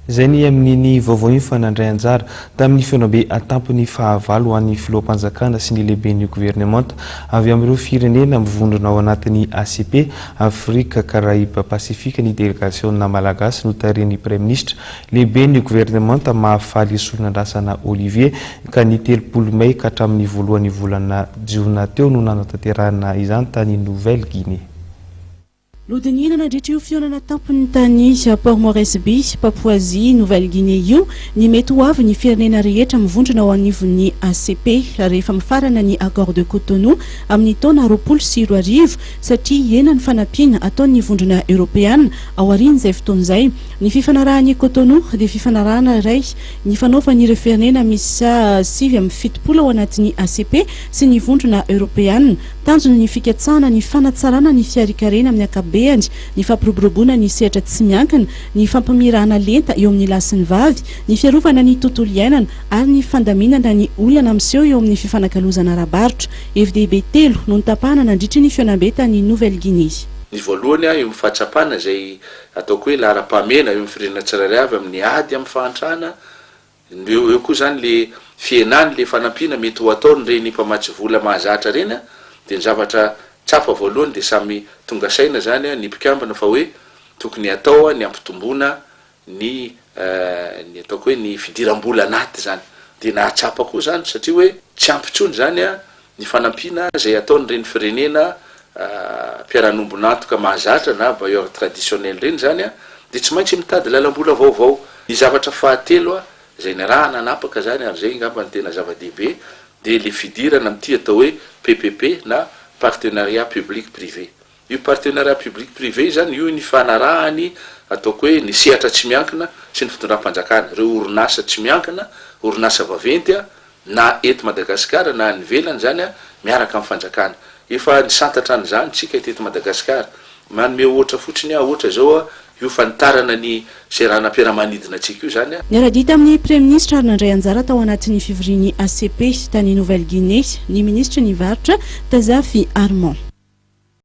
Izay ny amin'iny vaovao iny fa nandray anjara tamin'ny fihaonambe an-tampony fahavalo ho an'ny filoham-panjakana sy ny lehiben'ny governemanta avy amin'ireo firenena mivondrona ao anatin'ny ACP, Afrika, Karaiba, Pasifika ny delegasiona malagasy notarihin'ny praiminisitra lehiben'ny governemanta Mahafaly Solonandrasana Olivier ka ny 30 mey ka hatramin'ny voalohan'ny volana jiona teo no nanatanterahana izany tany Nouvelle Guinée. Nodinihina nandritra io fihaonana tampony tany Port Moresby, Papouasie Nouvelle Guinée io ny mety ho avy ny firenena rehetra mivondrona ao anivon'ny ACP rehefa mifarana ny accord de Cotonou amin'ny taona 2020 satria hihena ny fanampiana ataon'ny vondrona eoropeana aorian'izay fotoana izay. Ny fifanarahan'i Cotonou dia fifanarahana iray nifanaovan'ireo firenena miisa 79 ao anatin'ny ACP sy ny vondrona eoropeana. Tanjona ny fikatsahana ny fanatsarana ny fiharian-karena amin'ny ankapobehany, ny fampiroboroboana ny sehatra tsy miankina, ny fampimirana lenta eo amin'ny lahy sy ny vavy, ny fiarovana ny tontolo iainana ary ny fandaminana ny olana miseho eo amin'ny fifanakalozana ara-barotra. Hevi-dehibe telo no notapahana nandritry ny fihaonambe tany Nouvelle Guinée. Ny voalohany, eo amin'ny fahatsapana izay ataoko hoe laharam-pahamehana eo amin'ny firenena tsirairay avy amin'ny ady amin'ny fahantrana, Eo eo koa zany le fihenany le fanampiana mety ho ataon'ireny mpamatsy vola mahazatra ireny an, dia ny zavatra tsapa voalohany dia samy tonga saina zany an ny mpikambana fa hoe tokony atao an ny hampitomboana ny ny ataoko hoe ny fidiram-bola anaty zany, dia nahatsapa koa zany satria hoe tsy ampy intsony zany an ny fanampiana izay ataon'ireny firenena mpiara-nombon'antoka mahazatra na bailleurs traditionnels ireny izany dia tsy maintsy mitady lalam-bola vaovao. Ny zavatra fahatelo izay niarahana nanapaka izany ary izay angamba no tena zava-dehibe dia ilay fidirana amin'ity atao hoe PPP na Partenariat Public Privé. Io Partenariat Public Privé io izany, io nifanarahany ataoko hoe ny sehatra tsy miankina sy ny fitondram-panjakana, ireo orinasa tsy miankina, orinasa vaventy na eto Madagasikara na any ivelany izany miaraka amin'ny fanjakana. Efa nisantatra an'izany tsika teto Madagasikara. Manome ohatra fotsiny aho, ohatra izao io fanitarana ny seranam-piaramanidina antsika io izany. Niara-dia tamin'ny Praiminisitra ary nandray anjara tao anatin'ny fivorian'ny ACP tany Nouvelle Guinée ny minisitry ny varotra, Tazafy Armand.